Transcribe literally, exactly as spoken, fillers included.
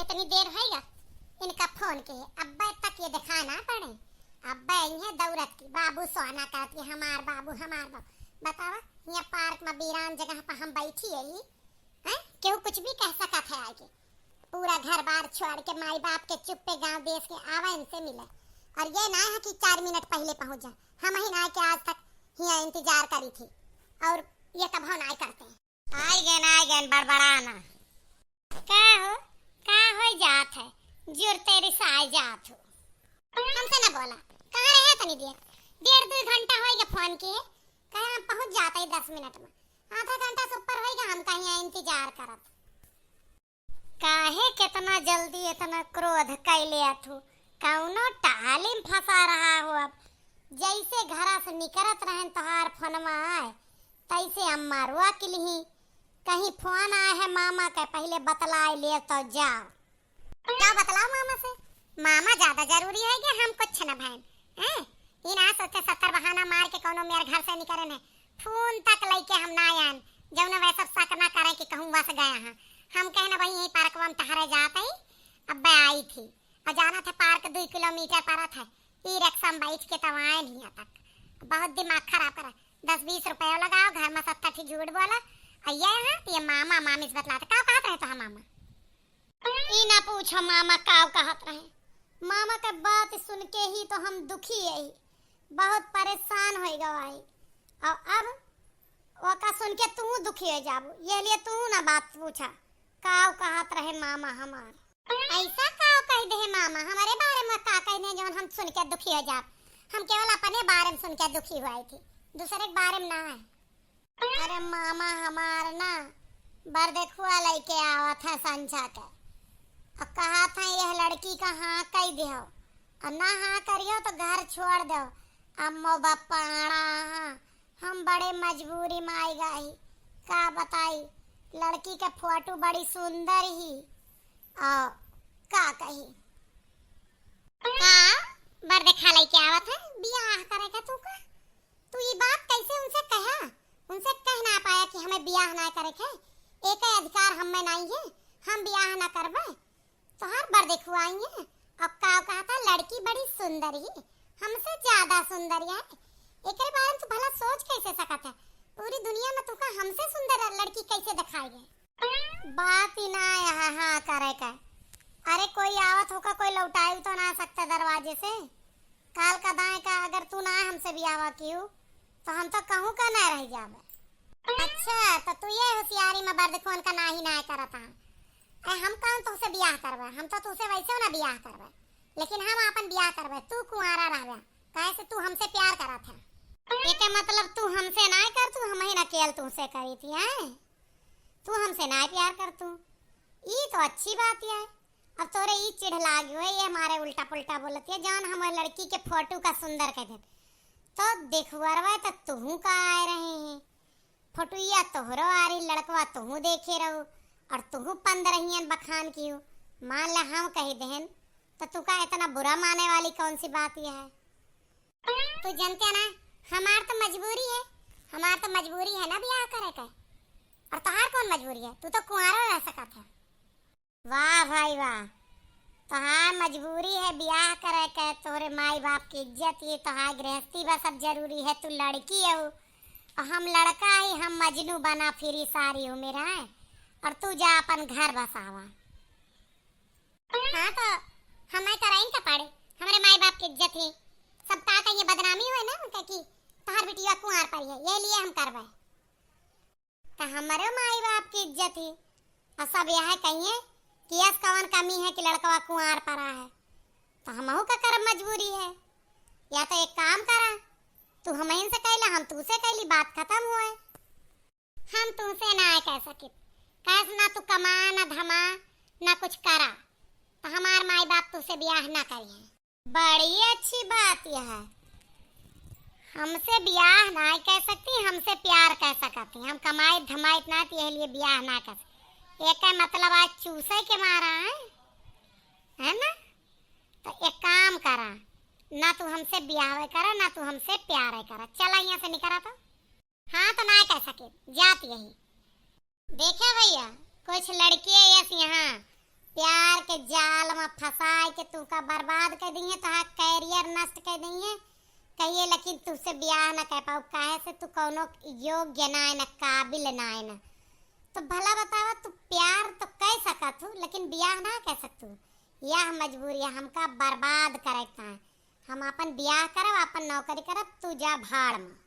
इतनी देर होइगा इनका फोन के, अब्बे तक ये दिखा ना पड़े। अब्बे इन्हें दौड़त की, "बाबू सोना," कहत की, "हमार बाबू, हमार बाबू।" बतावा, यहाँ पार्क में वीरान जगह पर हम बैठी है, हैं? केहू कुछ भी कह सकत है आके। पूरा घर बार छोड़ के, माई बाप के चुप्पे गांव देश के आवा इनसे मिले। और ये ना है कि चार मिनट पहले पहुंच जाए, हम ही ना के आज तक यहाँ इंतजार करी थी और ये कभो ना करते हैं। आई गए ना, आई गए, बड़बड़ा ना। का हो, का हो जात है? जुरते रिसाए जात हो। हमसे ना बोला, कहाँ रहे तनी देर? डेढ़ दो घंटा होइगा फोन किए, कहे हम पहुंच जाते ही दस मिनट में। आधा घंटा से ऊपर होइगा हम कहीं इंतजार करत। काहे केतना जल्दी एतना क्रोध कैले अथु? कौनो टाली में फंसा रहा हो अब। जैसे घरा से निकरत रहन तोहार फोनवा आए, तैसे अम्मा रोक लिही। कहीं फोन आए है मामा के, पहले बतलाए ले तो जाओ। का बतलाओ मामा से? मामा ज्यादा जरूरी है कि हम कुछ न भैन? हैं? ई ना सोचे सत्तर बहाना मार के कौनो मेर घर से निकरे न। फोन तक लइके हम ना आयन, जौन वह सब शक ना करे कि कहूँ वस गया हाँ। हम कहे ना भाई यही पार्कवा में टहरे जात ही, अब्बे आई थी। और जाना था पार्क दुई किलोमीटर परत है, ई रिक्शा में बैठ के तब आए नहीं यहाँ तक। बहुत दिमाग खराब करा, दस बीस रुपये लगाओ, घर में सत्तर ठी झूठ बोला, और ये यहाँ ये मामा मामी से बतलाते, का कहत रहे तो हम मामा? ई ना पूछो मामा काव कहत रहे। मामा के बात सुन के ही तो हम दुखी है, बहुत परेशान हो गवा है। और अब ओका सुन के तू दुखी हो जाबू, ये लिए तू ना बात पूछा काव कहत रहे मामा हमार। ऐसा काव कह दे मामा, हमारे बारे में का कह दे जौन हम सुन के दुखी हो जाब? हम केवल अपने बारे में सुन के दुखी हुआ थी, दूसरे के बारे में ना है। अरे मामा हमार ना बरदेखुआ लइके आवत है संझा के। अब कहत है यह लड़की का हाँ कह दियो, और ना हाँ करियो तो घर छोड़ दो। अम्मो बप्पा आड़ा हाँ, हम बड़े मजबूरी में आई गई। का बताई, लड़की के फोटो बड़ी सुंदर ही। और का कही? का बरदेखा लइके आवत है बियाह करे के तू का? तू ई बात कैसे उनसे कहा? उनसे कह ना पाया कि हमें बियाह ना करे के, एक अधिकार हम में नहीं है, हम बियाह ना करबे। तोहार बरदेखुआ आई है, अब का कहता लड़की बड़ी सुंदर ही, हमसे ज्यादा सुंदर है। एकरे बारे में तू भला सोच कैसे सकत है? पूरी दुनिया में तुका हमसे सुंदर लड़की कैसे दिखाई है? बात ही ना यहाँ हाँ करे का। अरे कोई आवत होका, कोई लौटाई तो ना सकता दरवाजे से। काल का दाएं का अगर तू ना हमसे बियाह कियो तो हम तो कहूँ का ना रह जाबे। अच्छा, तो तू ये होशियारी में बरदेखुअन का ना ही ना करत हा। ए, हम कौन तुमसे बियाह करबे, हम तो तुमसे वैसे ना बियाह करबे, लेकिन हम आपन बियाह करबे, तू कुंवारा रहबे, काहे से तू हमसे प्यार करत है। एके मतलब तू हमसे ना कर, तू हम ही ना केल तुमसे करी थी, हैं? तू हमसे ना प्यार कर तू। ई तो अच्छी बात है। अब तोरे ई चिढ़ लागी हुए, ये हमारे उल्टा पुल्टा बोलत है, जौन हम लड़की के फोटो का सुंदर कह दे। तो देखवरवा तो तुहू का आए रहे हैं, फोटुइया तोहरो आ रही, लड़कवा तुहू देखे रहो, और तुहू पंद्रहियन बखान कियो। मान ले हम कही देहन, तो तू का इतना बुरा माने वाली कौन सी बात यह है? तू जनते ना, हमार तो मजबूरी है, हमार तो मजबूरी है ना बियाह करे के। और तोहार कौन मजबूरी है? तू तो कुंवारा रह सकत है। वाह भाई वाह, तोहार मजबूरी है बियाह करे के, तोहरे माई बाप की इज्जत ही, तोहार गृहस्थी बा सब जरूरी है। तू लड़की हो और हम लड़का ही, हम मजनू बना फिरी सारी उम्र है, और तू जा अपन घर बसावा। हाँ तो हमें कराइन का पड़े, हमारे माई बाप की इज्जत ही, सब का कहिए बदनामी हुए ना उनका कि तोहार बिटिया कुंवार पर है, ये लिए हम करवाए। तो हमरे माई बाप की इज्जत ही, और सब यह कहिए कि यस कवन कमी है कि लड़कवा कुंवार परा है, तो हमहू का करब मजबूरी है। या तो एक काम करा, तू हमइन से कैला, हम तू से कैली, बात खत्म हुए। हम तुमसे ना कह सकित, कैस ना तू कमा, ना धमा, ना कुछ करा, तो हमार माई बाप तुमसे ब्याह ना करिए। बड़ी अच्छी बात यह है, हमसे ब्याह ना कह सकती, हमसे प्यार कह सकती। हम कमाइत धमाइत ना, तो यह लिए ब्याह ना कर सकती। एक मतलब आज चूसे के मारा है, है ना? तो एक काम करा, ना तू हमसे ब्याह करा, ना तू हमसे प्यार करा। चला यहाँ से निकरा तो। हाँ, तो ना कह सके, जात यही। देखे भैया, कुछ लड़कियाँ यस यहाँ प्यार के जाल मा फँसाइ के तुहका बर्बाद कइ दिहे, तोहार career नष्ट कइ दिहे। कहिए लेकिन तुहसे बियाह न कइ पाउब, काहे से तू कउनो योग्य नाहीं, न काबिल नाहीं न। तो भला बतावा, तू प्यार तो कइ सकत हू लेकिन बियाह न कइ सकत हू। यह मजबूरी है हमका बर्बाद करइ का। हम आपन बियाह करब, आपन नौकरी करब, तू जा भाड़ मा।